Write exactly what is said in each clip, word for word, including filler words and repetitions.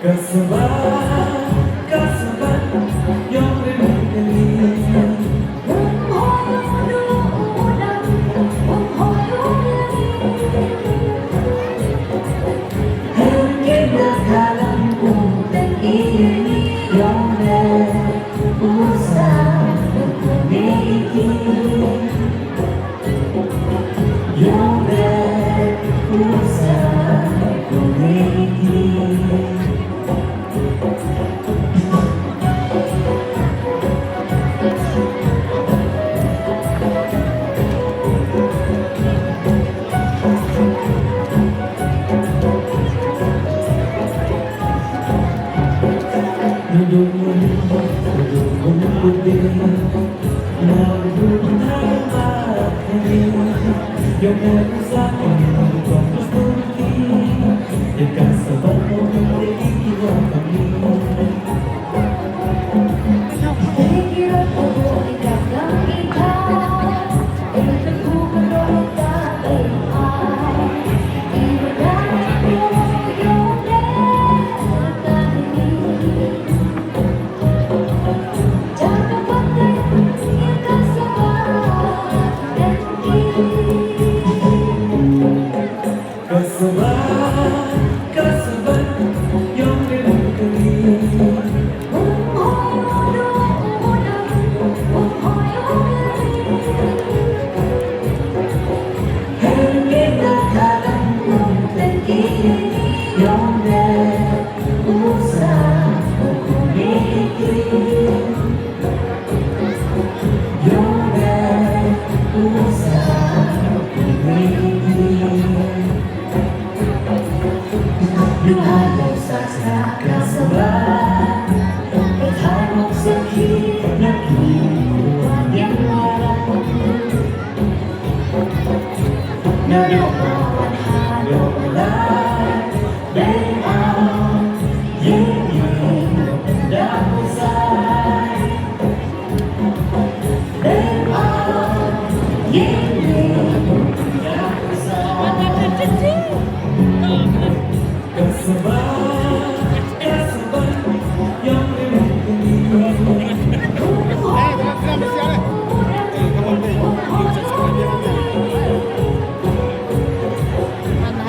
Ka sbat, ka sbat, yong ri ri ka ni. Her ki da ka lam u tang i ni yong re u sa u ne i ki. Yong re u sa u ne i ki. Ka sbat, ka sbat, yong ri ri ka ni. Her ki da ka lam u tang i ni yong re u sa u ne i ki.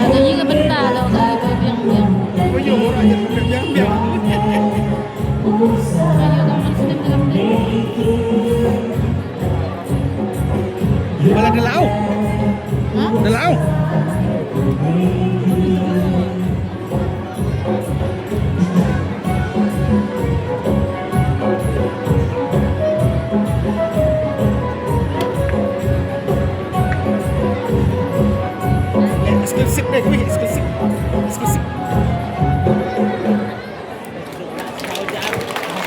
Hada ni ka bynta daw ka biang biang. Ka yoh ka man snem dalam ni. Wala da lau. Ha? Da lau. Exclusive deh, kami exclusive.